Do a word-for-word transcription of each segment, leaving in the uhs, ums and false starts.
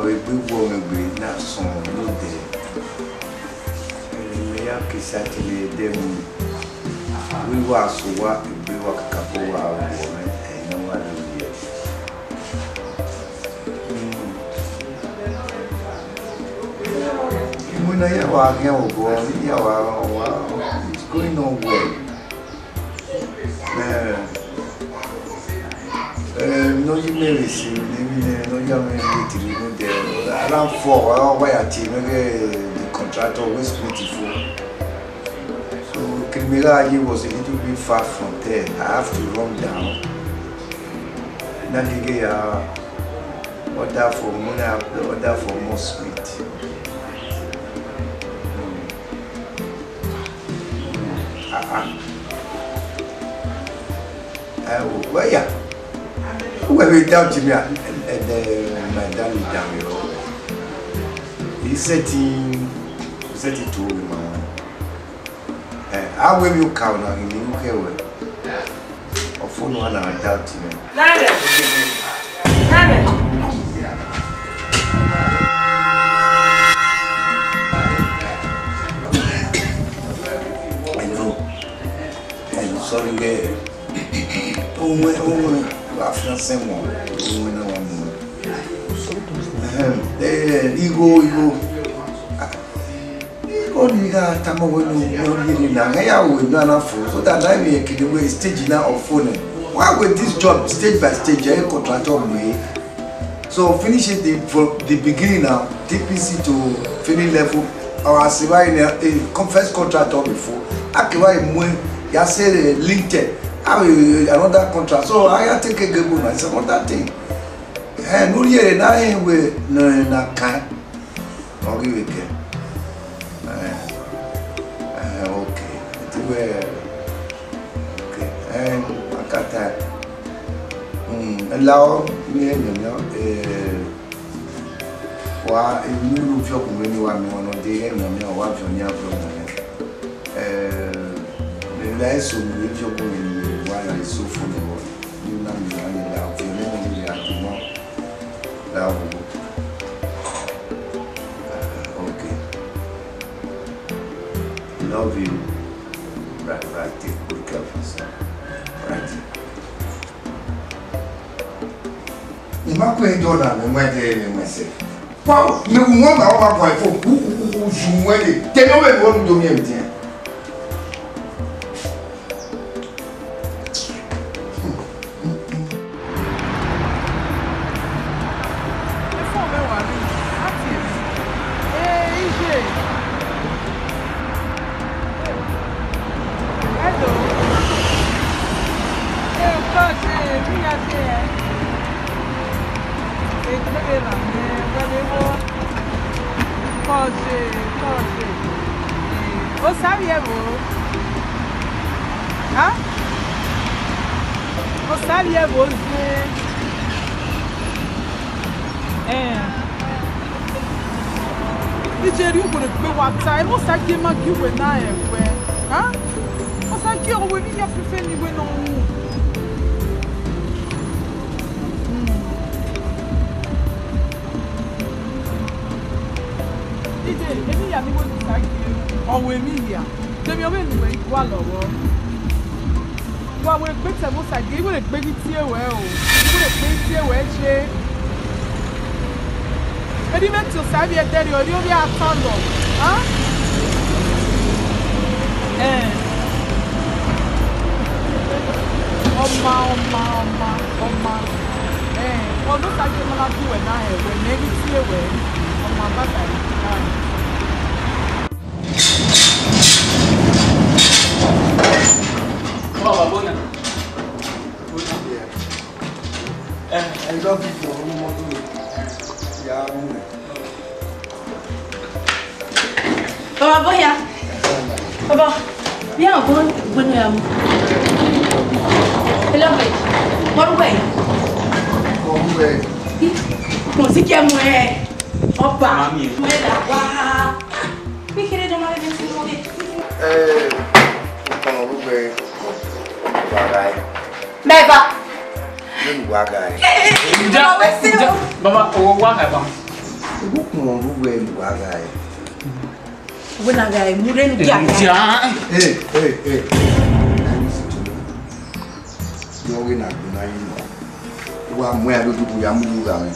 Egbe wọ mwẹ egbe na sọn nodẹ. Mẹ ya ke sa tele ẹdẹ mu. Wẹ wa sẹ owa egbe wa kakabọ wa wọ mwẹ, ẹ i na wa do ye. Iwinna ya wa khian obọ, ya wa, wa, it's going on well. Eh, eh, no, you may receive, maybe, eh, no, you may receive, you know, the, around four, uh, why I tell you, the contractor always split it for. So, Kimera was a little bit far from there. I have to run down. Now, they get, uh, order for money, order for more sweet. Ah, ah. Ẹ wo, wẹ ya. Wẹ vbe doubt me, ah, ẹ, ẹ, my darling, damn you. He said he, he said he told me, man. Eh, I will you count on him, you care well. Ọ fo no na doubt me. Nare. Nare. I know. I'm sorry, girl. Owen, Owen, wa fiancé wọn. Owen na wa mu. Ehem, eh, igho, igho. Oni gha tama wẹ ne ọ rhie na, ẹ ya ru emwi na fo, so that na emwi kede wẹ stage na ọ fo nẹ. Why with this job stage by stage, ẹ contractor mu ẹre. So finish it the, from the beginning now, T P C to finish level. Our Sibai in a, a con-, first contractor before. Akibai mu ya say lintel. Have a, another contract. So I take a gable now. It's another thing. Eh, no yere na, eh, we na, na kind. Ọ ghi vbe kẹ. Eh, eh, okay. Eti wẹ, okay. Eh, akata. Hmm, lao, mi emiọmiọ, eh, wa, emwi ne u viọ gu mwẹ ni wa miẹn ọnọdẹ, emiọmiọ, wa viọ ọnian viọ gu mwẹ. Eh, mẹ la eso ne u viọ gu mwẹ ni wa la eso fo nẹ vbọ. Ne u na miẹn ọnọdẹ la, viọ nẹ ne u ya do nọ. That will work. Uh, okay. Love you. Right, right. Take good care of yourself. Right. Ima kue do na me mwe de me mwe se. Kwa me wu wọn ma wa kwa fo. U, u, u, u ju mwe de. Te no me wo do mi em dia. Kọje, kọje. Osa vbiẹ vbo? Ha? Osa vbiẹ vbo ye? Ẹn. Iye rhie uwẹ ne egbe wa ta, emọ Osagie ma gie uwẹ na rẹn wẹ. Ha? Osagie, ọ wẹ vbe iyẹn fẹfẹ ne iwẹ nọ ru. Dede, emwi hia ne I wẹ ne Osagie ru, ọ wẹ emwi hia. De emwi ọvbehe ne uwẹ i gualọ vbọ? Wa wẹ egbe te ẹmwẹ Osagie, I wẹ ne egbe ghi tie ruẹ o. I wẹ ne egbe ghi tie ruẹ ye. Eni mwẹ tie Osa vbiẹ ẹdẹrriọ, erriọ vbe a tọn lọ. Ha? Ẹn. Ọma, ọma, ọma, ọma. Ẹn, ọna Osagie ma na gu uwẹ na hẹ wẹ, mẹ ghi tie ruẹ. Ọma baba. Baba, bona. Bona. Yeah. Eh, I love you for one more day. Yeah, I'm Baba, bọ hia. Baba, bia ọgbọn, ọgbọn ya mu. Hello, babe. What way? What way? Mo si kẹ mu ẹ. Ọba. Mami. Mo ẹ la wa. Mi kere jọ ma le si mo de. Eh, ọkọ ọrugbe. Baba. Mẹva. Nínú wa ga ẹ. Ǹjẹ́, ǹjẹ́, bàbá, owó wà ẹ̀ bá? Ugbukun ọre uwẹ ne uwa gha re. Uwẹ na gha re, mu rre ne u gia gha re. Hey, hey, hey. Listen to me. Yọ ghe na gbinna yi nọ. Wa mu ẹn lodugbu ya mu ru gha mwẹ.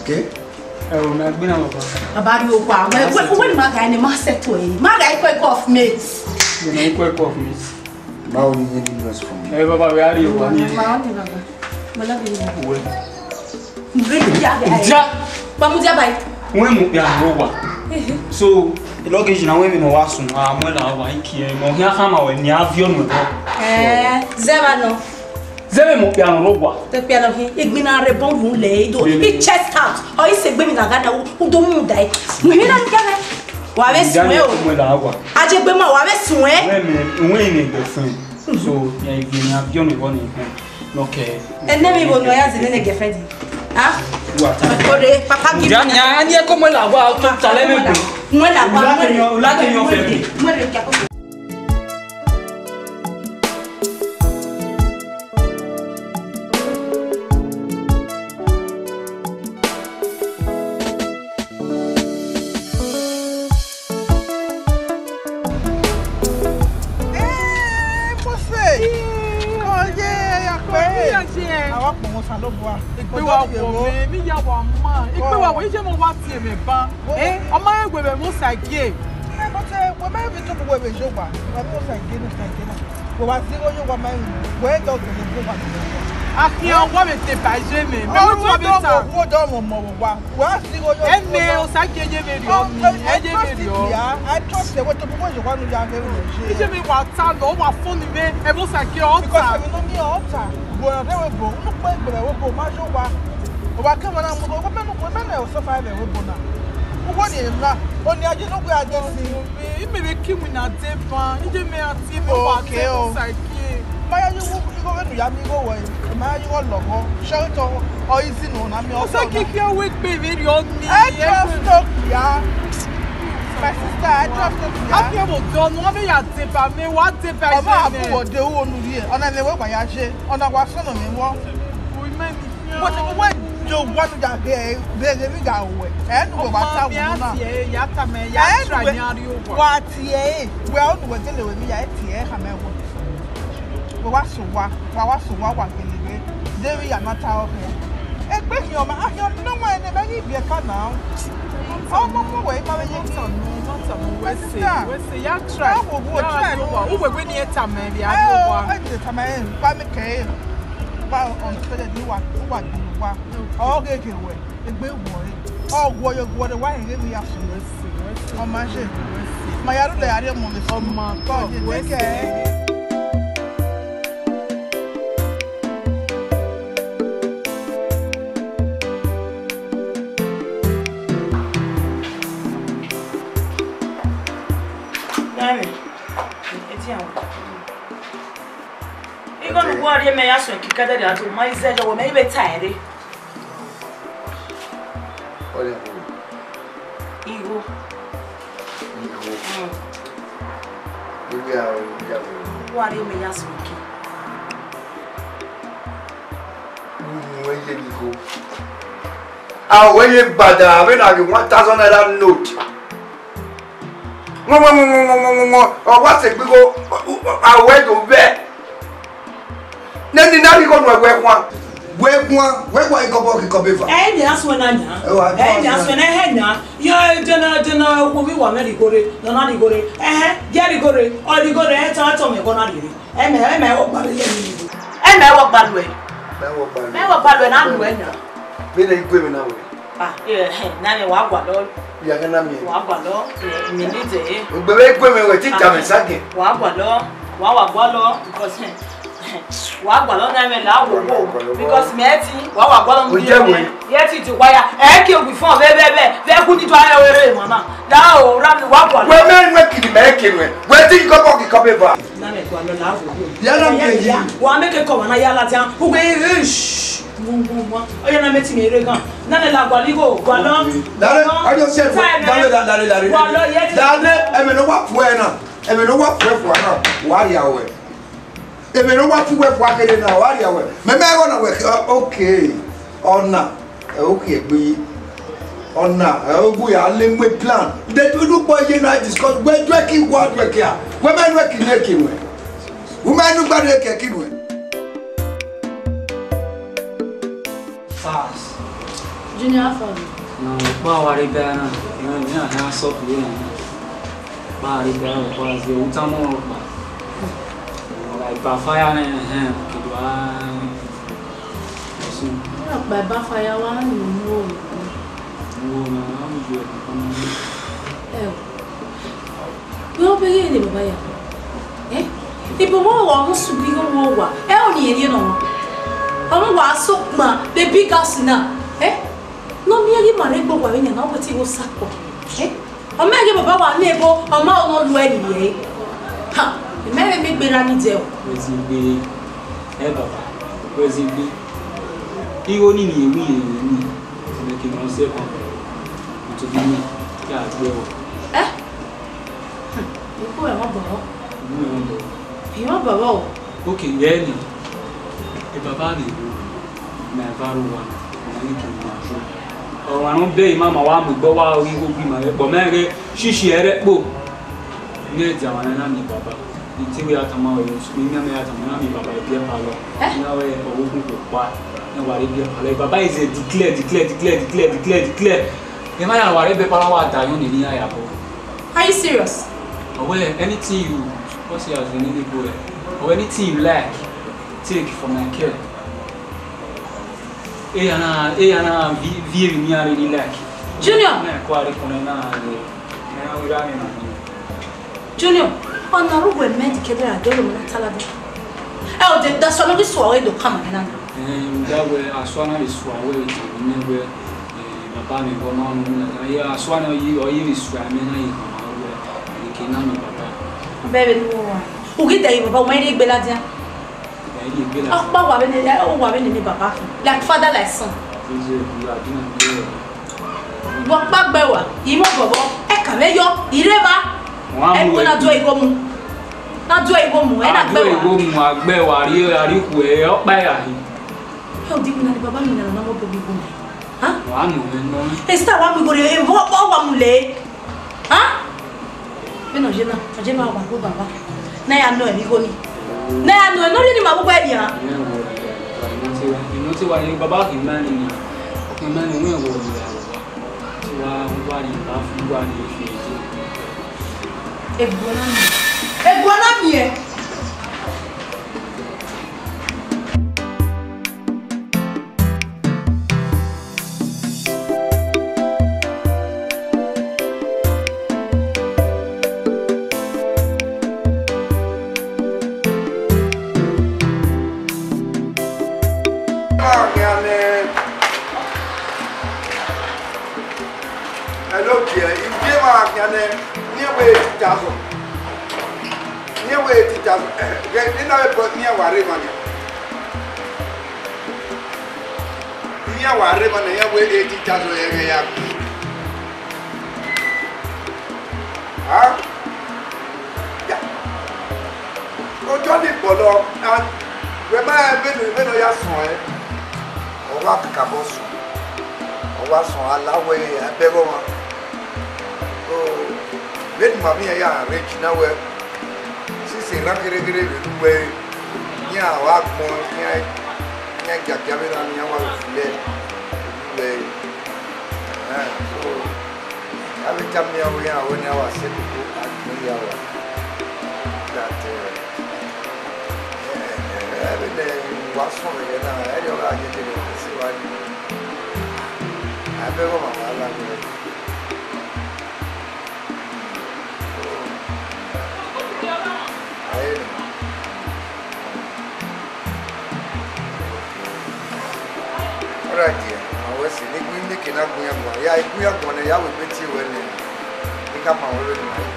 Okay? Ẹ o, mẹ gbinna baba. Baba rhie owa, wẹ, wẹ, wẹ ne ma gha ne ma settle ẹre. Ma gha equal equal of mates. Mẹ na equal equal of mates. Ma o ni hear any noise from you. Ẹ baba, wẹ a rhie owa ni. Ma o ni baba. Mo love you. Uwẹ. Mu rre ne u gia gha re. Ja. Ba mu dia bai. Wẹ mu kpia ro wa. Ehe. So, luggage na wẹ mi nọ wa sun, a mu la wa iki ẹ, mọ hia khama wẹ ne a viọ nuẹn bọ. Eh, zẹ vba nọ. Zẹ vbe mu kpia ro wa. Te kpia nọ hin, igbinna rre bọ wu lẹ, i do, i chest out, ọ i sẹ egbe emwi na gha na, u do mu da e. Mu emwi na ni kẹmẹ. Wa vbe suẹn o. Mu la wa. A je gbe ma, wa vbe suẹn. Wẹ mi, wẹ mi girlfriend. So, ya igbinna viọ nuẹn bọ ni. Nọ kẹ. Ẹnẹ vbe igho ne ọ ya zẹ nene girlfriend? Ah? Wa ta. Ode, papa give. Ya ni a ni eko mu la wa, o to ta lẹ me gbe. Mu la wa. U la ke yan, u la ke yan fẹ mi. Mu la wa. Eh, Mose! Kọye, ya kọye. Kọye, ya je. Àwa pọ̀ wọn Osanobua. Egbe wa wọ mẹ, mi ya wa ma. Egbe wa wọ, iye mo wa tie mẹ ba. Eh, ọ ma he wẹ vbe Osa gie. Eh, but, eh, wẹ ma vbe to bu wẹ vbe Jehovah. Wẹ vbe Osa gie, Osa gie na. Wẹ wa zigho ye owa ma ru. Wẹ dọ gele bu wa. A khian wa vbe te ba je mẹ. Mẹ wo to vbe ta. Wo dọ mọ mọ wa. Wa zigho yo. Ẹmẹ Osa gie ye vberriọ mi, ẹ ye vberriọ. I trust you. Wẹ to bu wẹ ye wa nu ya vbe ru je. Iye mi wa ta nọ, wa fo ni vbe, ẹ vbe Osa gie ọ ta. Because ẹmwẹ nọ ni ọ ta. Wẹ rẹ wẹ bo, unu kpe gbe wẹ bo, ma yo wa. Wa ke mọ na mu, wẹ mẹ nu, wẹ mẹ nẹ Osa fa vbe wẹ bo na. Uwẹ ni na, oni aje no gbe aje si. Imẹ vbe ke iwinna deba, iye mẹ a tie mẹ wa te Osa gie. Ma ya yo igho vbe nu ya mi igho wẹ, ma ya yo igho lọghọ. Share it all, all easy no na mi. Osa gie gie wẹ gbe vberriọ ni. I trust you, yeah. My sister, I trust you, yeah. A fi ẹvbo dọ nu, a vbe ya deba mẹ, wa deba. Ọmọ abu wọ de uwu onu rhie, ọna ẹmwẹ wẹ wa ya je, ọna wa sọnọ mẹ wọ. Imẹ ni. Wẹ te wẹ yo wa nu ya ghe, vbe ghe mi ga wẹ. Ẹ nu wẹ wa ta wu na. Ya ta mẹ, ya try ni a rhie owa. Wa tie, wẹ ọ nu wẹ gele wẹ mi ya tie khama wẹ. Wẹ wa so wa, wa wa so wa, wa gele wẹ. Deghẹ ya ma ta ọkhe. Egbe khian ma, a khian nọ wẹ ne mẹ ghi biẹ ka na. Ọmọ mu wẹ ima vbe ye ni. Wẹ se, wẹ se, ya try. Ọ wo wo try. Uwẹ wẹ ni e ta mẹ vbe a rhie owa. Ẹ ni e ta mẹ, ba mi kẹ e. Wa on the toilet ni wa, wa gele wa. Ọ ghe ghe wẹ, egbe wọ re. Ọ wọ yo wọ re, wa hẹn ghe vbe ya sunu. Ọ ma je. Ma ya rhulẹ ya rhie ọmọ vbe sunu. Ọ ma tọ, wẹ se. Dami, eti awon. Igho ne uwa rhie mẹ ya suẹn kikẹdẹdẹ a do ma izẹdẹ wẹ mẹ i vbe ta ẹre. Ọrẹn khuo. Igho. Igho. Mm. Igho ya ro ya ro. Uwa rhie mẹ ya suẹn ki. Uwu ẹ ye igho. A wẹ ye gbada avbe na ghe one thousand naira note. Wọ́n wọ́n wọ́n wọ́n wọ́n wọ́n wọ́n wọ́n, ọ wa sẹ gbe igho, a wẹ do vẹ. Neni na ghi igho nuẹn wẹ guan. Wẹ guan, wẹ guan igọbọ ghi kọbe eva. Ẹ ẹ nian suẹn na nian. Ẹ wa, ẹ ẹ nian suẹn na hẹ nian. Yọ, dena dena, wo mi wa mẹ righo rre, nọ na righo rre. Ẹhẹn, gie righo rre, ọ righo rre, ẹ ta tọ mẹ gọ na rre. Ẹ mẹ, ẹ mẹ, ọ gba vbe lẹ mi. Ẹ mẹ, ọ gba luẹ. Mẹ wọ gba luẹ. Mẹ wọ gba luẹ na luẹ nian. Vbene I gu emwi na wẹ. Ah, eh, eh, na mẹ wa gualọ. Ya gha na miẹn. Wa gualọ, eh, mi ni dẹ. Ugbẹn vbe gu emwi wẹ ti tama ẹsagiẹn. Wa gualọ, wa wa gualọ, because, eh, wa gualọ na mẹ la wo wo, because mẹ ti, wa wa gualọ mu ye ti ti wa ya, ẹ ke wi fọn vbe vbe vbe, vbe ku ni do ayẹ were mama. Da o, ra mi wa gualọ. Wẹ mẹ wẹ kiri mẹ ke wẹ. Wẹ ti kọkọ ki kọ be va. Na mẹ gualọ la wo wo. Ya na mẹ yi. Wa mẹ ke kọ wa na ya la tian. Ugbe, eh, shh. Oya na mẹ ti mẹ rre gan. Na lẹ la gualọ igho, gualọ. Dale, ọjọ sẹ fue, dale, dale, dale, dale. Gualọ, ye ti. Dale, ẹmẹ ne ọ wa fue na. Ẹmẹ ne ọ wa fue fua na. Wa rhia wẹ. Ẹmẹ ne ọ wa fue fua kere na, wa rhia wẹ. Mẹ mẹ ẹghọ na wẹ, okay. Ọna, ẹ, okay, egbe yi. Ọna, ẹ, ogu ya le mu plan. De du du kpọ ye na discuss. Wẹ duẹ ki wa duẹ kia. Wẹ ma nuẹ ki ne ke wẹ. Wẹ ma nu gba de ke ki wẹ. Fast. Junior, how far? Na, ọkpa wa rre bẹ na. Ẹ, mi a ha sọ pé na. Ọkpa rre bẹ, ọkpa zẹ, u tama ọkpa. Ọkpa fire na, ẹhẹn, kidua. Ọsun. Ọkpa ba fire wa ni mu o. Mu o na, a mu ju ẹ. Ẹ o. Wẹ ọ bẹghe ne baba ya. Eh? Ibo wa wa mu su bi wo wa. Ẹ o ni eri no. Ọmọ wa so kpa, baby gas na. Eh? No mi egi ma re gbo wa vbe yan na, wẹ ti wo sa kpọ. Eh? Ọ ma ghe baba wa ne ebo, ọ ma ọ nọ lu ẹre nẹ. Ha, mẹ rẹ mi gbe ra ni dẹ o. Wẹ ti gbe, ẹ baba, wẹ ti gbe. Igho ni ni ewu ye ni, mẹ ke nọ sẹ kan. Nítorí náà, kí a gbé wọ. Ẹ? Ikú ẹ̀ wọ́n bọ̀ wọ́n. Ikú ẹ̀ wọ́n bọ̀ wọ́n. Ẹ̀ wọ́n bọ̀ wọ́n o. Okay, yẹ ni. E baba rẹ ru, mẹ va ru wa, mẹ ni ke ma so. Ọmwa ne ọ bẹ ima ma wa mu igbe wa ghi gho gbe ima rẹ, but mẹ ghe shishi ẹrẹ kpo. Nge dia wa na miẹn baba. Iti wẹ ya tama wẹ, imi amẹ ya tama na miẹn baba ibiẹka lọ. Eh? Na wẹ ọvbokhan kpokpa, na wa rre ibiẹka lọ. Baba is a declare, declare, declare, declare, declare, declare. Ẹ ma ya wa rre ẹbẹ para wa da yọn ne emwi iran ya bọ. Are you serious? Ọwẹ, anything you, what say as the name go, or anything you like, take for my care. Eya na, eya na vi, vi emwi ne iran really like. Junior! Na ko are kone na, eh, na wira ni na. Junior, ọna ru wẹ mẹ dikẹdẹ ra dọlọ mẹ na ta ladian. Ẹ o de da sọ nọ ghi sua wẹ do kama nẹ na. Ẹn, da wẹ asua na vbe sua wẹ, ne wẹ, eh, baba mẹ vbe ọmọ nọ na, ye asua na yi, ọ yi vbe sua mẹ na yi kama wẹ, eke na mi baba. Bẹbẹ ne uwa. U ghi dẹ yi baba, u ma rhie egbe ladian. Ẹ, rhie egbe ladian. Ọkpa wa vbe ne, ẹ, wa vbe ne baba. Like father, like son. Iye, you are doing good. Vbe ọkpa gbe wa, imọ bọbọ, ẹ ka vbe yọ, ire va. Wa mu ẹgu na do igho mu. Na do igho mu, ẹ na gbe wa. A do igho mu, a gbe wa, a rhie, a rhie ikhuẹ, ọkpa ya hin. Ẹ o di mina ni baba mina na mo bobi igho mu. Ha? Wa mu mwẹ nọ. Esther wa mu igho re, e vọ, ọ wa mu le. Ha? Vbene ọ ye na, ọ ye ma wa gbe baba. Na ya nọ emwi igho ni. Na ya nọ, nọ rhie ni ma vbe ugbẹ nian. Inọtẹn wa, inọtẹn wa, baba khin ma ni nian. Ọkpẹn ma ni wẹ wọ ni ra wa. Ti wa, wa ni ba fu, wa ni fi eje. Eguọ na miẹn. Eguọ na miẹn. Hello, dear. Iye ma khian nẹ, ne wẹ eighty thousand. Ne wẹ eighty thousand. Eh, ne na vbe bọ, ne wa rre emwa nian. Ne wa rre emwa nian, ne wẹ eighty thousand ẹghẹ ya. Ha? Ya. Ọjọ ni kpọlọ, a, wẹ ma vbene, vbene ọ ya sọn ẹn, ọ wa kakabọ sọn, ọ wa sọn a la wẹ a bẹghe ọmwa. So, vbene ima vbe iran ya arrange na wẹ, since erhan kherhe kherhe vbe ne uwẹ, iran wa gbọn, iran, iran giagia vbe erhan ne iran wa vbe fulẹ vbe ne uwẹ. Eh, so, avbe tama iran wẹ iran wẹ ne a wa sẹ koko, a gbẹn ya wa. That, eh, eh, eh, vbene wa sọn vbe ẹghẹ na, ẹrriọ gha ye dede, wa sẹ evba ni. A bẹghe ọmwa wa la wẹ. Alright, dear. Ma wẹ sẹ ne gu, ne ke na gu iran guan. Ya gu iran guan nẹ, ya wẹ egbe tie ruẹ nẹ. Ne ka ma wẹ vbene ma guan.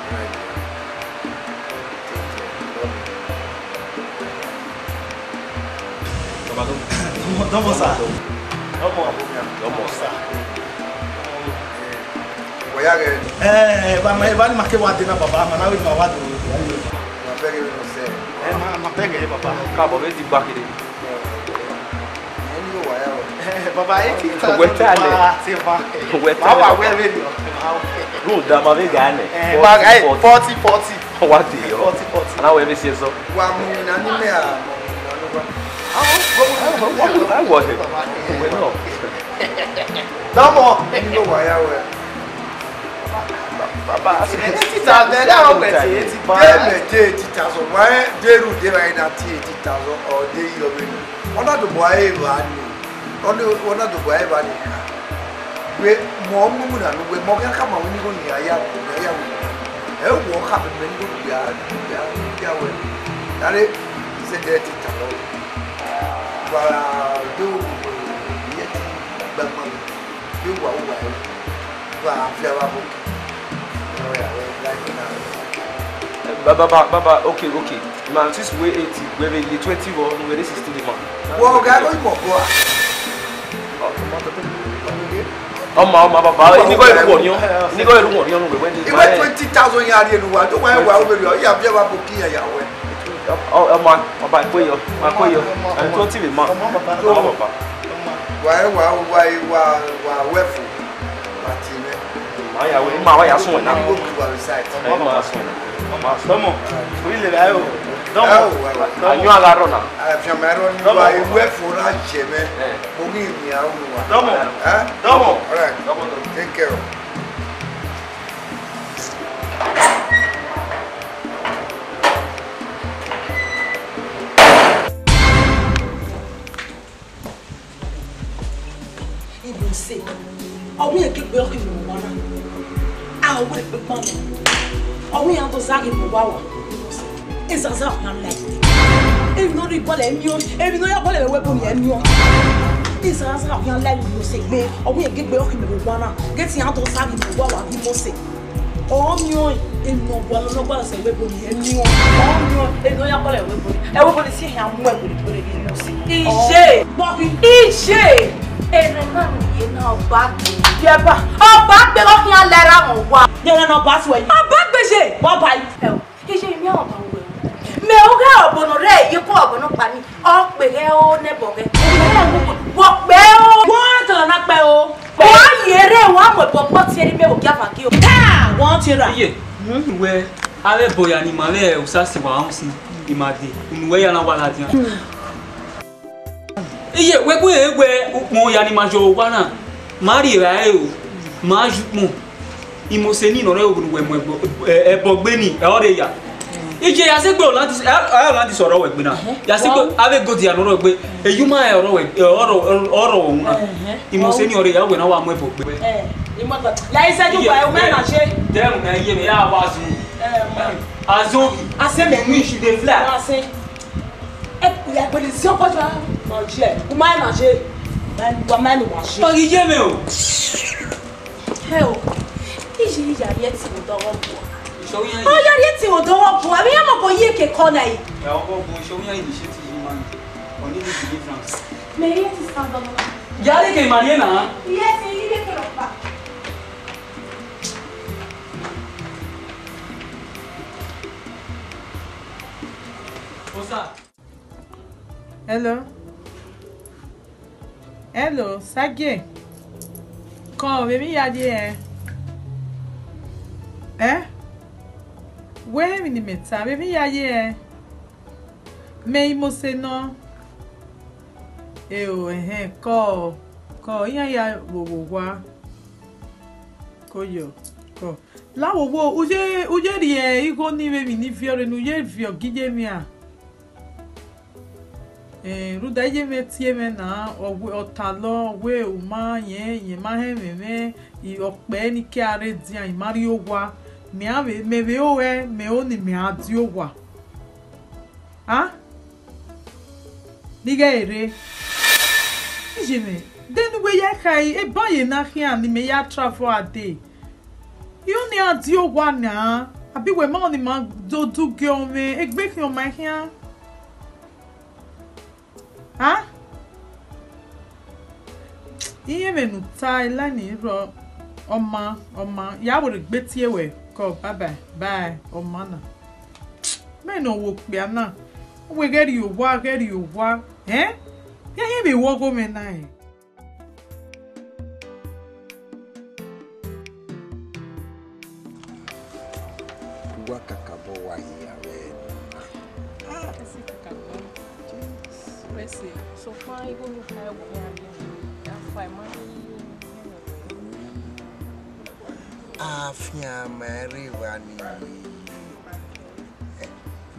Alright, dear. Take care. Love you. Baba, dọmọ, dọmọ, sir. Dọmọ, dọmọ, sir. Wẹ ya ghẹ? Eh, eh, ba ma, ba ni ma ke wa de na, baba, ma na we ma wa do. Ma bẹghe vbene ọ sẹ. Eh, ma, ma bẹghe, baba. Kaabọ vbe Digba kherhe. Baba, eighty thousand. Wẹ ta nẹ. Wa se ma. Wẹ ta nẹ, baba. Wẹ vbe nọ. Rhunmwuda ma vbe gha nẹ. Eh, forty, ma, eh, forty. Forty, forty. Wa de yọ. Forty, forty. Ana wẹ vbe si ẹzọ. Wa mu na ni mẹ a. Awo, awo, awo, awo, wẹ nọ. Dọmọ, ni lo wa ya wẹ. Baba, eighty thousand, that one thirty, eighty thousand. They may take eighty thousand. Why they do they right now, eighty thousand or they you know? One of the boy, one, one of the boy, one. We more mumu na no, we more can come out when you go near ya, ya. Eh, walk up and then go ya, ya, ya, well. That is, say eighty thousand. Wa do yet, but man, you wa wa wa fi ava bo. Baba, baba, baba, okay, okay. Man, since we eighty, we be ye twenty, we we sixty the man. Wo ga go mo go. Ọma, ọma, baba, ini go eru wọ niọn. Ini go eru wọ niọn, we we ni. Iwe twenty thousand ya ri elu wa, do wa wa we ri, ya fi ava bo ki ya ya we. Ọ, ọ, ma, ma ba kpe yọ, ma kpe yọ. Ẹ, twenty vbe ma. Ọmọ baba. Wa, wa, wa, wa, wa, wẹ fo. Ma ti mẹ. Ma ya wẹ, ma wa ya sọn na. Go to our side. Ẹ, ma sọn na. Dọmọ. Oyi le ra o. Dọmọ. Ẹ o, wa, wa. Ayọn a gha rrọọ na. Afian ma rrọọ ni wa, wẹ fo na jẹ mẹ. Ẹ. Mo ghi miẹn aro wa. Dọmọ. Ẹ? Dọmọ. All right. Dọmọ, dọmọ. Take care. Imose, ọ wẹ irẹn gbe ọkọ imẹ vbe owa na. A wẹ egbe gban mẹ. Ọ wẹ iran do zagha imẹ vbe owa wa. Ezazagha ọkhan la. Emwi ne ọ rhie bọlẹ miẹn, emwi ne ọ ya bọlẹ vbe ẹvbo ni ẹ miẹn. Ezazagha ọkhan la Imose gbe, ọ wẹ irẹn gbe ọkọ imẹ vbe owa na. Ghe te iran do zagha imẹ vbe owa wa gbe Imose. Ọ miẹn emwi ne ọ gualọ, ne ọ gualọ sẹ vbe ẹvbo ni ẹ miẹn. Ọ miẹn emwi ne ọ ya bọlẹ vbe ẹvbo ni. Ẹvbo ni si ehia mu ẹvbo ni kpere ghi Imose. Iye! Bọbi! Iye! Erha na ne u ye na, ọ gba gbe. Yẹ ba. Ọ gba gbe, ọ khian la erha mwẹ owa. Yẹ na nọ ba suẹ yi. Ọ ba gbe ye. Wa ba yi. Ẹ o, iye, mẹ ọ ba wẹ. Mẹ ọ gha ọbọ nọ rẹ, ye ko ọbọ nọ kpa ni. Ọ kpe ghẹ o, nẹ bọ ghẹ. Wọ kpe o. Wọ tọ na kpe o. Wa ye rre, wa mu ẹbọ kpọ tie ne mẹ vbe ogiava gie o. Ta, wọ tie ra. Iye, wẹ, avbe ẹbọ ya ne ima vbe Osasin wa rẹn usin, ima dee, unu wẹ ya na wa ladian. Iye, wẹ gu ẹre wẹ ukpọn ya ne ima yọ owa na, ma rri evbare o, ma yu ukpọn. Imose ni ne ọ rre oghunu wẹ mu ẹbọ, ẹ, ẹbọ gbe ni, ẹ, ọ rre ya. Iye ya sẹ gbe Ọlandis, ẹ, ẹ, Ọlandis ọrọ wẹ gbe na. Ya sẹ gbe avbe godia ne ọ rre gbe, eyuma ẹ ọrọ wẹ, ẹ, ọrọ, ọrọ wẹ na. Imose ni ọ rre ya wẹ na wa mu ẹbọ gbe. Ẹ, imọgba. La iṣẹju gba, ẹ, u ma na ṣe. Dẹrun na iye mẹ ya wa zu. Ẹ, ma. Azu, ase mẹ ni iṣu de fla. Ma se. Ẹ, ya gbele si ọkọ jọ. Ma jẹ. U ma na ṣe. Ma, wa ma ni wa ṣe. Ọ ghi ye mẹ o. Hẹ o, iye iya rhie ẹtin vbe odọ ọghe ọgua. Ọ ya rhie ẹtin vbe odọ ọghe ọgua, avbe iran mobọ ye ke kọ na yi. Ẹ, ọghe ọgua, iye iya initiative yi man. Ọ ni deliverance. Mẹ rhie ẹtin stand up. Ya rhie ke ima rhie na. Yes, iye ke rọ pa. Osa. Hello. Hello, Sagie. Kọ, vbe emwi ya ye ẹn? Ẹ? Wẹ emwi ne imẹ ta, vbe emwi ya ye ẹn? Mẹ Imose nọ. Eo, ẹhẹn, kọ, kọ, iran ya vbe owa. Ko yo, kọ. La wo wo, u ye, u ye rhie igho ni vbe emwi ni viọ rre ne u ye viọ gie iye mwian. Eh, rhunmwuda iye mwẹ tie mwẹ na, ọ wẹ, ọ talọ, ọ wẹ u ma yẹn, yẹn ma họn ẹmwẹ mwẹ, I, ọ kpẹẹ ne I ke a rre edian, I ma rrie owa, mẹ a vbe, mẹ vbe ro ẹe, mẹ ro ne imẹ a die owa. A? Ne I ghẹ rre. Iye mwẹ, de ne uwẹ ya khare, eban ye na khian ne imẹ ya travel a dee. I ro ne iran die owa na, abi wẹ ma ọni ma do du gie ọmwẹ, egbe khian ọ ma khian. A? Iye mwẹ ne u ta, I la ni rrọọ, ọ ma, ọ ma, ya were gbe tie wẹ, kọ, bye bye, bye, ọ ma na. Mẹ ne ọ wo okpia na, wẹ ghẹ rrie owa, ghẹ rrie owa, ẹn? Ya hiẹn vbe wọ ọghe mwẹ na, ẹn? Wa kakabọ wa hin avbe ẹre. Ah, ẹ sẹ kakabọ. Ẹ sẹ, sokpan igho ne u kha ẹre wẹ a ghi ya fa, ma ghi yo. Afianma rre evba nii. Eh,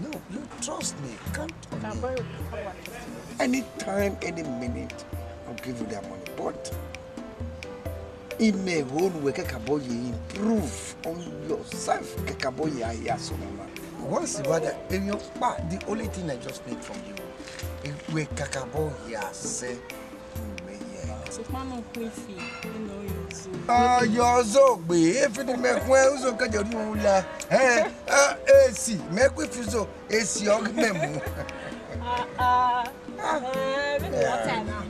no, you trust me. Count on me. Anytime, any minute, I'll give you that money. But imẹ ho ne uwẹ kakabọ ye improve on yourself, kakabọ ye a ya sẹ ọmwa na. Once you are there, in your pa, the only thing I just need from you, uwẹ kakabọ ya sẹ. Sokpan ne ọ khuifi, ẹ nọ yọ uzo. Ah, yọ uzo gbe, efi ne mẹ khuẹn uzo kẹjọ rhie uhunmwu la. Eh, ah, esi, mẹ khuifi uzo, esi ọ ghi mẹ mu. Ah, ah. Eh, maybe one time now.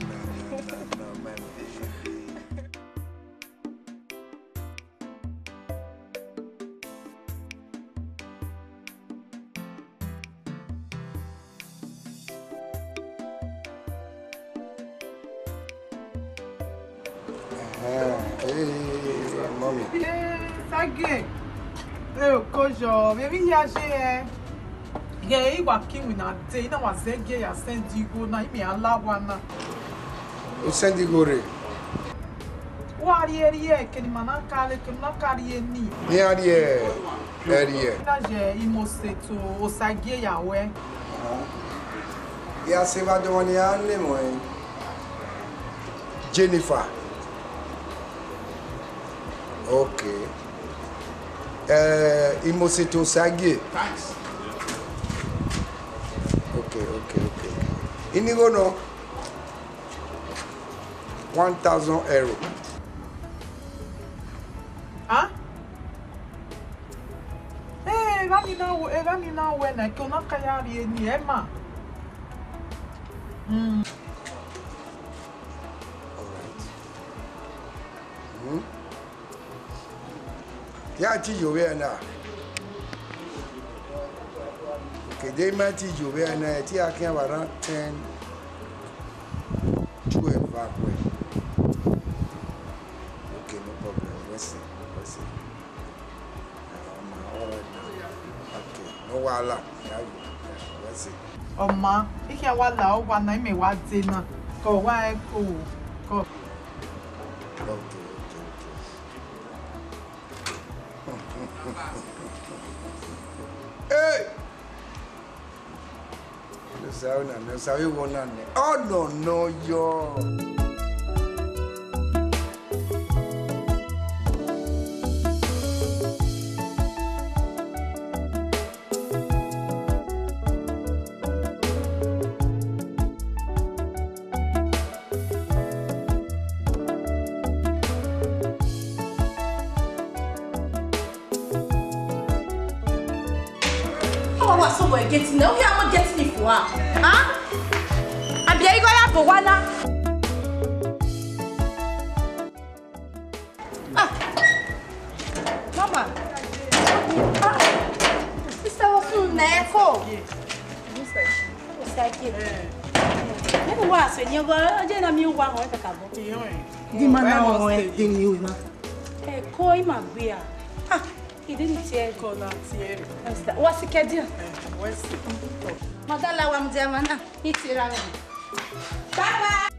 Ẹhẹn, eh, mummy. Eh, Sagie. Eh, Okojo, vbe emwi hia ye hẹ? Ghẹ i wa ki winna dee, I na wa zẹ gie ya send igho na, imẹ a la owa na. U send igho rre? Wa rhie rhie, kene ima na ka rre, kene u na ka rhie ni. Iran rhie, ẹ rhie. Na ye Imoseto Osagie ya wẹ. Ya sẹ evba dọmọ ne iran na mwẹ. Jennifer. Okay. Eh, Imoseto Osagie. Thanks. Okay, okay, okay, okay. Inigho nọ. One thousand euro. Ah? Eh, evba ni na wẹ, evba ni na wẹ na, ke ọ na ka ya rhie ni, ẹ ma. Mm. All right. Hmm? Ya ti yo vbe na. Kede ima ti yo vbe na, ti a khian vbe around ten, twelve vbe akhuẹ. Okay, no problem. We'll see. We'll see. Okay, no wahala. Yeah, yeah, we'll see. Ọ ma, I khian wa la owa na, imẹ wa dee na. Ke ọ wa ẹko, ke ọ. Okay, okay, okay. Hey! Osa na, Osa vbe wọ na nẹ. Ọ nọ nọ yọ. Awa wa sọbọ gate na, u khian mu gate ni fua. Ah? Abi igho ya bọ owa na. Ah. Mama. Ah. Sister, what's your name? Osagie. Maybe wa sẹ ni ọgọ, ọ jẹ na mi wa họn kakabọ. Di ma na họn ẹ, de mi we ma. Ẹ ko ima gbe a. Ah, I didn't tell you. Ko na tell you. Wa si kẹ dia. Wa si. Madala wa mu dia ma na. I tira mi. Baba.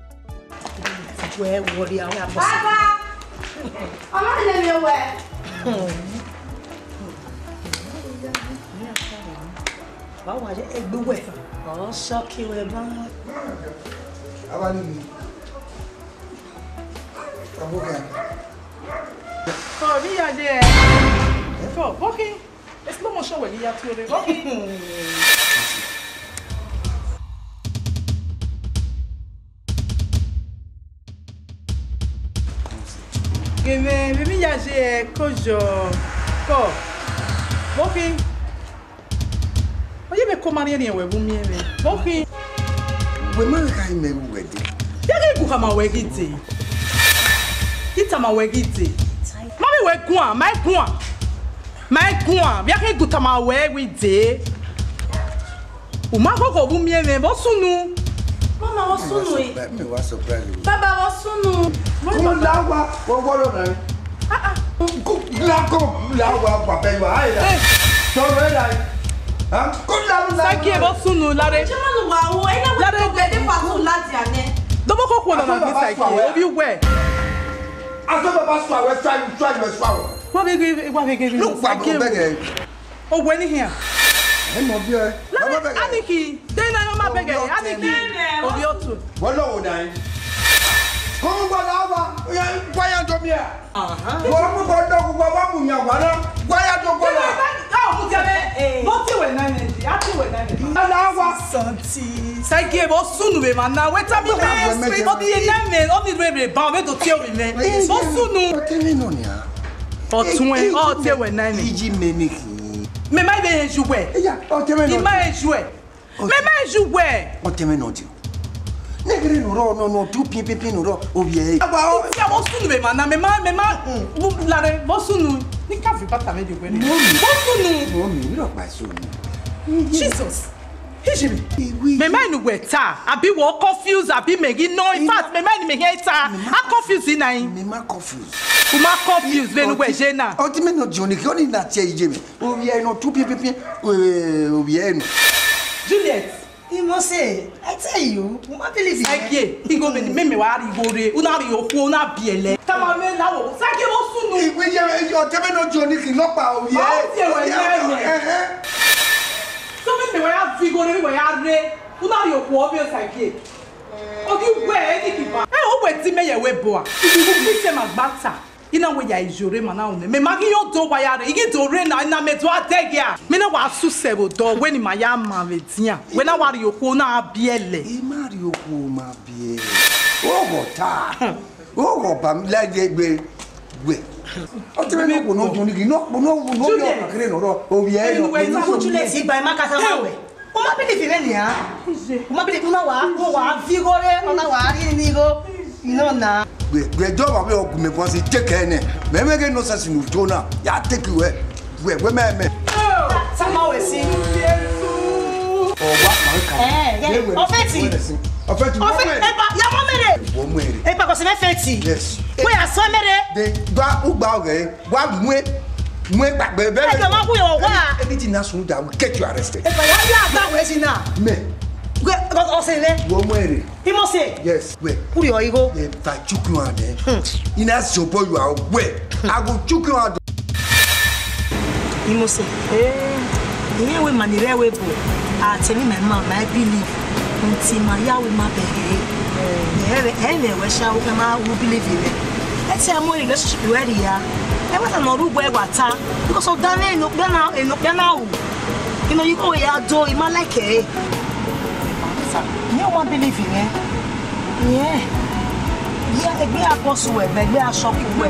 Wẹ wọrẹ a wẹ a bọ si. Baba. Ọmọ mi le mi wẹ. Wa wa ye egbe wẹ. Ọ sọ ke wẹ ba. Aba ni mi. Abo kan. Ko bi ya je. Ko, boki. Slow motion wẹ ghi ya tuorre. Boki. Gẹmẹ, vbe mi ya je ẹ, Kojo, kọ, bọkhin. Ọ ye vbe ko ma rhiẹnrhiẹn wẹ vbe u miẹn mwẹ, bọkhin. Wẹ ma gha mẹ vbe uwẹ dee. Ya ghi gu khama wẹ ghi dee. I tama wẹ ghi dee. Ma vbe wẹ guan, ma i guan. Ma i guan, vbe a ghi gu tama wẹ ghi dee. U ma ghọghọ vbe u miẹn mwẹ, vbe ọ sunu? Mama, vbe ọ sunu? Mẹ wa surprise you. Baba, vbe ọ sunu? Kọ la wa, wọ wọ lọ na. Ah, ah. Kọ la, kọ la wa, wa bẹ wa. Ai la. Eh. Sọrọ ẹ la. Kó lanu la. Sagie, vbọ sunu lare. Ṣé máa lọ wà o? Ẹ náà wọ́n ti bẹ̀rẹ̀ nípa tó láti àná. Dọbọ kọ khuọ nana bi Sagie, ovbi uwẹ. Asọ baba sọ awẹ sọ ayu sọ ayu sọ awẹ. Wa vbe ghe, wa vbe ghe. Look, Sagie. Owẹ ni hian. Ẹ mọ bi ẹ. Lare, aniki, de na ma bẹgẹ, aniki. Ovbi ọtu. Wọ́n lọ wò dá yín. Kó ń gbọ́dọ̀ wá, wáyà tó mi à. Wọ́n mú kọ́ dọ́kun, wọ́n wá mú yàn wá náà. Wáyà tó gbọ́dọ̀. Bó ti wẹ̀ náà nìyí, á ti wẹ̀ náà nìyí. Ala wa. Santi. Sagie, vbọ sunu vbe ma na, wẹ tama mẹ. Ọ di ye na mẹ, ọ ni rere ba, ọ vbe do tie ovbi mẹ. Vbọ sunu. Ọtẹn nọ nia. Ọtun ẹ, ọ tie wẹ na nẹ. Iji mẹ ni khin. Mẹ ma vbe ju wẹ. Iya, ọtẹn nọ. I ma vbe ju ẹ. Mẹ ma vbe ju wẹ. Ọtẹn nọ ti. Negere nọ rọ, nọ, nọ, tu pin, pin, pin nọ rọ, ovbi ẹ. Agba o. Ti a vbọ sunu vbe ma na, mẹ ma, mẹ ma, mm, bu lare, vbọ sunu. Ni ka fi bata mẹ di wẹ ni. Mọmi. Vbọ sunu. Mọmi, mi rọ kpa so ni. Jesus. Ijimi. Mẹ ma inu wẹ ta, abi wọ confuse, abi mẹ ghi nọ. In fact, mẹ ma inu mẹ hian ta. A confuse na yin. Mẹ ma confuse. U ma confuse vbene uwẹ ye na. Ọtẹn mẹ nọ Johnny, kí ọ ni na tie iye mẹ. Ovbi ẹ nọ tu piẹnpiẹnpiẹn, ovbi ẹ nọ. Juliet. Imose, I tell you, u ma believe in. Sagie, igho mẹ ni mẹ mẹ wa rhie igho rre, u na rhie okhuo, u na biẹlẹ. Tama mẹ la wo, Sagie vbọ sunu. Iwe ye, ọtẹn mẹ nọ Johnny kì nọ kpa ovbi ẹ. Ọ tie wẹ nẹ. Ẹhẹn. So mẹ mẹ wa ya vi igho rre, mẹ wa ya rre, u na rhie okhuo ovbi Sagie. Ọ ghi wẹ ẹ ni kì ba. Ẹ o wẹ ti mẹ ye wẹ bua. Ibi ighẹ ma gba ta. I na wẹ ya iyore ma na rhunmwuda. Mẹ ma ghi yo do wa ya rre. I ghi do rre na, I na mẹ do a dẹghe a. Mẹ na wa susẹ vbe odọ, wẹ ne ima ya ma vbe edian. Wẹ na wa rhie okhuo na biẹlẹ. I ma rhie okhuo ma biẹ. Oghọ ta. Oghọ ba mi la ye gbe. Wẹ. Ọtẹn mẹ nọ kpo nọ Johnny, nọ kpo nọ, nọ yọ kakere nọ rọ. Ovbi ẹ nọ. Wẹ ta ko Juliet igba, ima ka ta ma wẹ. U ma believe mwẹ nia? U ma believe, u na wa, u wa vi igho rre, u na wa rhie ni igho. I nọ na. Wẹ, wẹ jọ ma vbe ọgumẹ bọ si take ẹnẹ. Mẹ mẹ ghe nonsense nu jo na. Ya take wẹ. Wẹ, wẹ mẹ mẹ. Sama wẹ si. Ọ wa ma ka. Eh, yeah. Wẹ, wẹ, ọfẹti. Ọfẹti. Ọfẹ, eba, ya mọ mẹrẹ. Wọ mẹrẹ. Eba kò sí mẹ fẹti. Yes. Wẹ ya sọ mẹrẹ. De gba ugba ọghe. Wa mu, mu kpakpe bẹrẹ. Ẹ jọ ma hu yọ wa. Anything na sunu da, we get you arrested. Ẹ ya ya da wẹ si na. Mẹ. Gbe, ọ, ọ sẹ rẹ. Wo mu ere. Imose. Yes, we. Uri ọ igho. Ẹ va chuku ade. Hmm. Ina si obo you are we. I go chuku ade. Imose. Eh. Iye we mani rẹ we bo. A tell me my mom, my believe. Until ma ya we ma bẹghe. Ẹ vbe, ẹ vbe wẹ sha, u ma u believe in me. Ẹ te mu relationship wẹ rhia. Ẹ wa ta nọ ru wẹ wa ta. Because of that, eno kpia na, eno kpia na ru. You know, you go ya do, you ma like it. Me, u ma believe in me. Yeah. Yeah, egbe a boss we, egbe a shop we.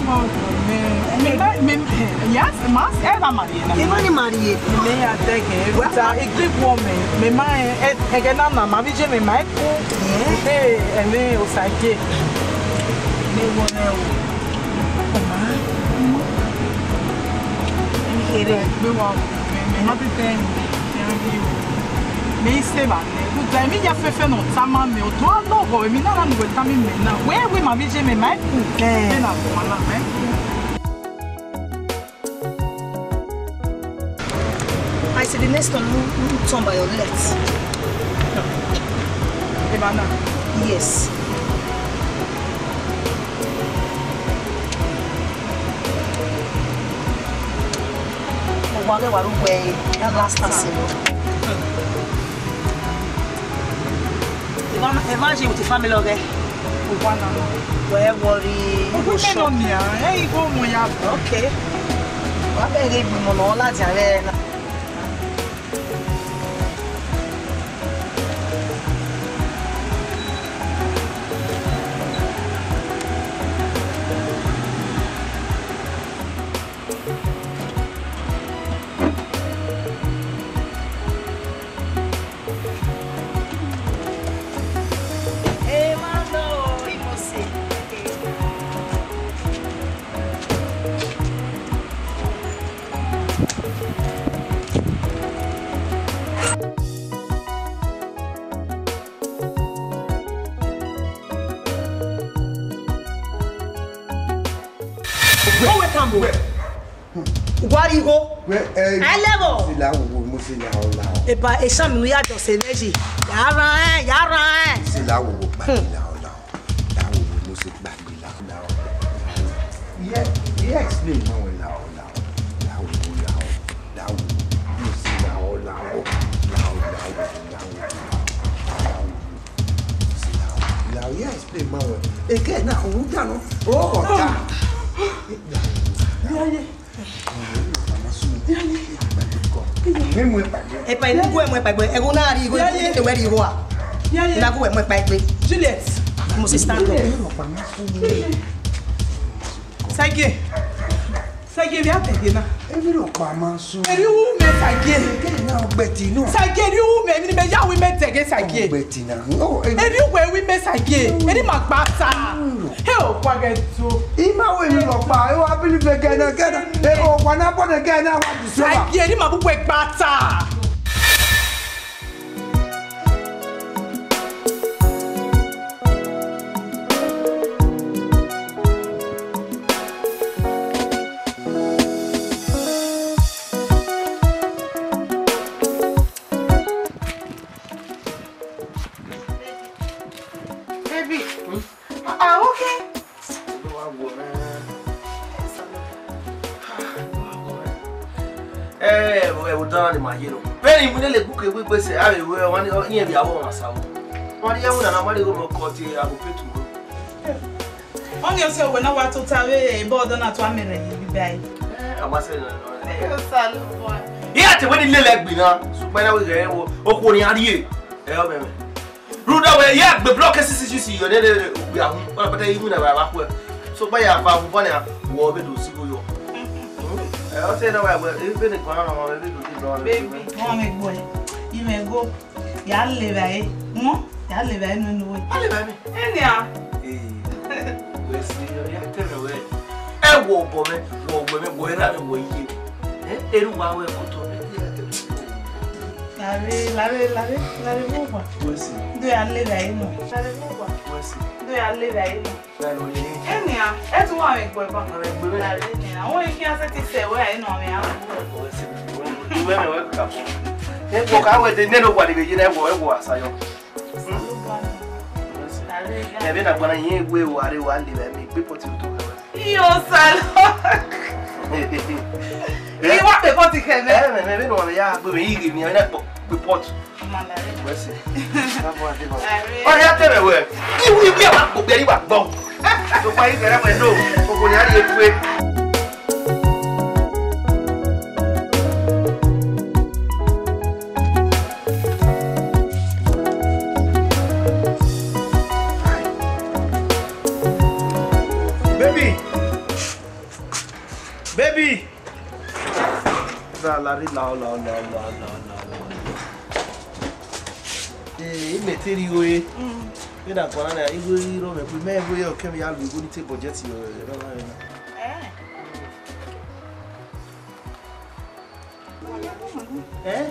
Me, me, me, yes, mas, ẹ na marry na. Ẹ ma ni marry. Me ya dẹghe, ta, a Greek woman. Me ma, ẹ, ẹ, ẹ na na, ma bi je me ma. Ee, ẹmwẹ Osagie. Me wọnẹ o. Ọma. Ikherhe. Gbe wa o. Me, me ma bi tẹ ẹn. Me i se ba nẹ. Rhunmwuda emwi ya fẹfẹ ne ọ tama mẹ, ọ do a lọghọ emwi na na ne uwẹ tama mẹ na. Wẹ, wẹ ma vbe je mẹ, ma i ku. Eh. Vbe na ma na, ma i ku. I say the next one, no, no turn by your left. Emma na? Yes. Mo wa ghe wa ru wẹ, that last time. Eva, Eva je with the family ọghẹ. Owa na. Wẹ worry. Ogun mẹ nọ nia, ẹ i go mu ya. Okay. Wa bẹ ghe gbimọ nọ ladian vbe na. Owe tamo. U Wa rhie igho. Wẹ, ẹ, a lẹ vbọ? Sila wowo, mo sila ọla o. Eba, esan mi ya dọse vbe yi. Ya rran ẹn, ya rran ẹn. Sila wowo, pa, sila ọla o. La wowo, mo se gbagbe la, la o. Iye, iye explain ma wẹ la o, la o. La wowo, la o. La wowo, mo sila ọla o. La o, la o, la o. La o. Sila o, la o, iye explain ma wẹ. Eke na, o da no. O, o da. Iye, iye. Epa, I na gu ẹmwẹ ẹkpa egbe, ẹghẹ na rhie igho, I na gu ẹmwẹ ẹkpa egbe. Juliet. Mo si stand up. Sagie. Sagie, vbe a tẹgbe na? Erriọ u mẹ, Sagie. Sagie, erriọ u mẹ, emwi ne mẹ ya ru mẹ tẹgbe, Sagie. Erriọ uwẹ ru mẹ, Sagie. Erriọ ima gba ta. He, okpia ghẹ do. I ma wẹ emwi rhọkpa, I wa believe ẹgẹna, ẹgẹna. E, okpia na bọ nẹ ẹgẹna, wa disturb. Sagie, erriọ ima bu wẹ gba ta. Baby. Hmm? Ah, okay. Olúwa wò mí. Ẹ, ẹ, ẹ, wo dan ni ma ye nọ. Vbene I mu ne lele gbuke wẹ gbese, a vbe wẹ, wa ni, iye vbe awọ ma sa wo. Wa ni ya wẹ nana, ma ni go mọ kọ tie, I go pay tomorrow. Ọni ọsẹ wẹ na wa tota vbe ebe ọdọ na tu amẹ rẹ ye vbe iba ẹre. Ẹ, a ma sẹ nọ. Ẹ, Osanobua. Iran te wẹ ni lele ẹgbin na, sokpan na wẹ ghẹ wo, okhuo ni a rhie. Ẹ, ọ mẹ mẹ. Rhunmwuda wẹ, ya gbe block C C C C yọ nene okpia hu, wẹ pẹtẹ iwinna vbe a vba khuẹ. Sokpan ya va vbe obọ nia, wẹ ọ vbe do zigho yọ. Ẹ, ọ sẹ na wa wẹ, ebe ne guan na wa vbe do di blọ. Baby, wọn mẹ gbọ ẹ. I mẹ go. Ya levba ẹre. Wọn, ya levba ẹre nene uwẹ. A levba ẹre. Enia. Ee. Wẹ si, ya tẹ mẹ wẹ. Ẹ wẹ obọ mwẹ, wẹ ọwẹ mwẹ, wẹ erha mwẹ, wẹ iye mwẹ. Ẹ, erha uwa wẹ kotọ mwẹ. Lare, lare, lare, lare vbe uwa. Wẹ si. Do ya levba ẹre nọ. Lare vbe uwa. Wẹ si. Do ya levba ẹre nọ. Lare vbe ẹre. Enia, ẹ tu wa mwẹ egbe ba. Mwẹ egbe. Lare enia. Wọn i khian sẹtin sẹ wẹ ẹre nọ mwẹ a. Wẹ si. Wẹ, wẹ, wẹ ka fo. Ẹ wọ ka wẹ de nene owa ni vbe ye na, ẹ wọ, ẹ wọ asayọ. Lare enia. Ẹ vbe na gbọna yin egbe wa re wa levba ẹre, gbe pot to. Iyo, Osanobua. Ẹ? I wa kpe pot khẹ mwẹ. Ẹ, mẹ, mẹ, vbene ọ ya gbe mwẹ, I ghi miẹn mwẹ na kpe pot. Wẹ si. Ọ ya te mwẹ wẹ. I wi, I wi, a wa kpokpia, I wa gbọ. Sokpan I gẹrẹ wẹ no, okhuo ni a rhie tue. Baby! Baby! La, la, la, la. Eh, imẹ te rhie igho re. Mm. Vbene a guan na, igho i rrọọ mwẹ, mẹ igho ye ọke mwẹ ya lu igho ni te budget yọ, ẹ, rọ na, rọ na. Eh. Eh?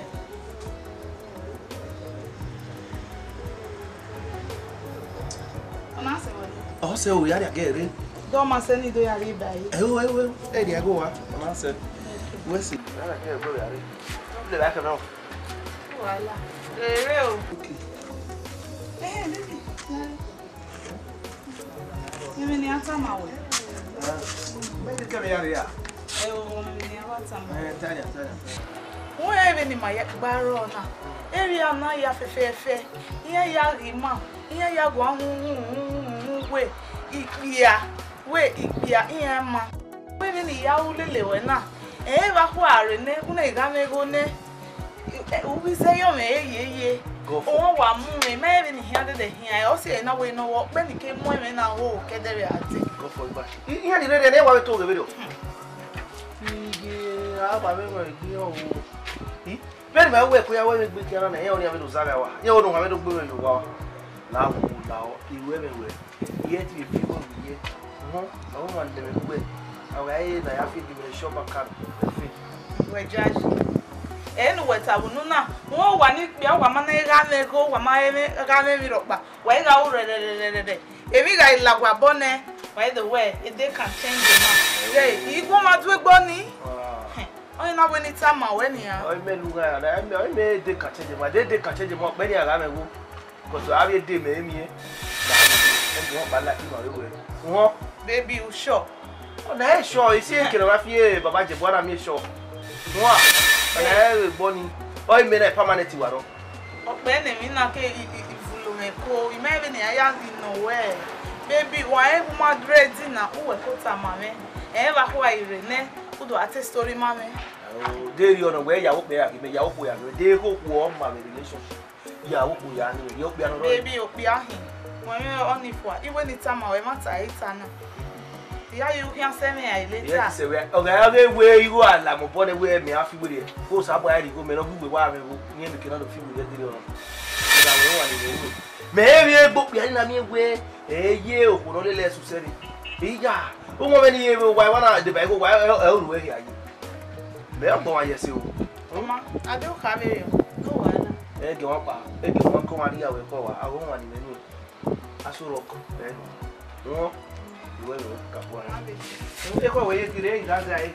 Ọ na sẹ wẹ? Ọ sẹ o, ya rhie agẹ rre. Dọ ma sẹ ni do ya rhie ba yi. Ẹ o, ẹ o, ẹ o, ẹ rhie agẹ wa, ọ na sẹ. Wẹ si. Ya rhie agẹ rre, ya rhie. Levba ẹre kẹ mwẹ o. Wàhálà. Rere o. Okay. Eh, baby. Emwi ne a tama wẹ. Mẹ ni kẹ mwẹ ya rhie a? Ẹ o, emwi ne a wa tama. Eh, tanya, tanya, tanya. Wẹ vbene ima ya gba rrọọ na, erriọ na ya fẹfẹfẹ, iran ya ghi ima, iran ya guan hu hu hu hu hu wẹ ikpia, wẹ ikpia iran ma. Wẹ vbene I ya ru lele ruẹ na, ẹ i vbe a khua rre nẹ, u na gha mwẹ igho nẹ. Ẹ, u vbe zẹ yọ mwẹ eyeye. Gọfọ. Owẹ wa mu mwẹ, ma rẹn vbene I khian dẹdẹ khian, ọ si ẹre na wẹ ne ọ wẹ ọkpẹn ni ke mu ẹmwẹ na ho kẹdẹrẹ a dẹ. Gọfọ igba. I, iran ni rere ne wa vbe to ghe vberriọ. Hmm. Iye, a wa vbe rẹn egbe o. Hmm? Vbene mẹ wẹ ko ya wẹ vbe egbe khian na, iran ọnii a vbe do zagha wa. Iran ọnii a vbe do gbe mwẹ ye owa. La wo, la o, I ru ẹmwẹ wẹ. Iye ti vbe fi igho vbe iye. Uhun, ọ ma lẹ mwẹ gbe. A wẹ a ye na ya fi di mwẹ shop account. Wẹ judge. Ẹ ne uwẹ ta vbe unu na, wọn wa ni kpia, wa ma na gha mwẹ igho, wa ma gha mwẹ emwi rhọkpa, wa i gha ru rẹrẹrẹrẹrẹ. Emwi gha i la wa obọ nẹ, wa i do wẹ, a day can change a man. Ghẹ, igho ma du egbe nii. Ah. Ọni na wẹ ne I tama wẹ nian. Ọ mẹ lu gha na, ọ mẹ de ka change ma, de de ka change ma, ọkpẹ ni a gha mẹ wo. Because avbe de mẹ emi e. Ẹ gbọ ba la ima we we. Won. Baby, u sure? Ọ na e sure, isi e kere wa fi e baba je bo na mi sure. Won. Ọ na e gbọ ni. Ọ mẹ na permanent wa rọ. Ọkpẹ ne emwi na ke i, i, i vulo mwẹ ko, I ma vbe ne a ya ghi nọ wẹ, baby, wa rẹn vbe uma dread na, uwẹ ko tama mwẹ. Ẹ vbe akhua ire nẹ, u do a te story ma mwẹ. Oh, de rri ọnọ wẹ ya okpia ya ghi mẹ, ya okpia ya ghi mẹ, de okhuo ọ ma mwẹ relationship. Ya okpia ya ni, ya okpia nọ rọ. Baby, okpia hin. Wẹ mwẹ ọni fua, I wẹ ne I tama wẹ ma ta ita na. Ya ye u khian sẹ mwẹ a later. Yes, sẹ wẹ. Ọ gha ya ghe wẹ igho a la mẹ obọ nẹ wẹ mẹ a fi werriẹ. Ko Osanobua rhie igho mẹ ne ọ gu wẹ wa mwẹ vbo. Iran mẹ ke na do fi werriẹ dere ọnọ. Ọ gha wẹ wa ni wẹ. Mẹ emwi egbe okpia ni na miẹn wẹ, ẹ ye okhuo ne ọ lele ẹse usẹ rre. Iya, u wọn mwẹ ne I ye vbe owa, wa na deba igho wa, ẹ, ẹ, ẹ, ru ẹre hia ye. Mẹ ọgbọ wa ye ẹse o. Ọma, a do kha vberriọ, no wahala. Ẹ gẹ wan kpa, ẹ gẹ wan kọ wan rhie aro ẹkọ wa, aro wan ni mẹ nu. Aso Rock, ẹ, wọn, ìwé ìwé, kàpọ̀ ẹ. Ẹ kọ wẹ ye kiri, ẹ, ìdá ga ẹ.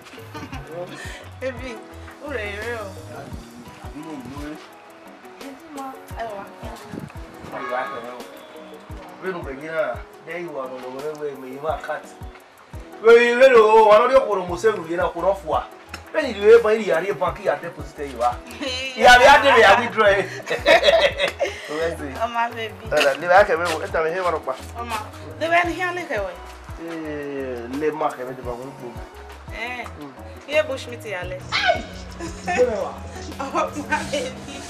Baby, u rẹ rẹ o. Àbí mo mú ẹ. Ẹ ti mọ, ẹ wá. Mo wá kẹrẹ o. Vbene ugbẹn ghi na, de I wa nọ, wẹ, wẹ, wẹ, wẹ, I ma cut. Vbe vbene o, wa nọ rhie okhuo ne ọ mu sẹ vbe uvie na, okhuo ne ọ fua. Vbene I rhie bank, I rhie bank, I ya deposit ẹre evba. I ya vbe a dee vbe ya withdraw ẹre. Wẹ sẹ. Ọma baby. Ẹ, levba kẹ vbe wo, ẹ tama ẹre emwa nọkpa. Ọma, de vbene I khian leke wẹ? Ẹ, lẹ ma kẹ vbe deba wọn kpo. Ẹ, iye bush meat ya lẹ. Ọma baby.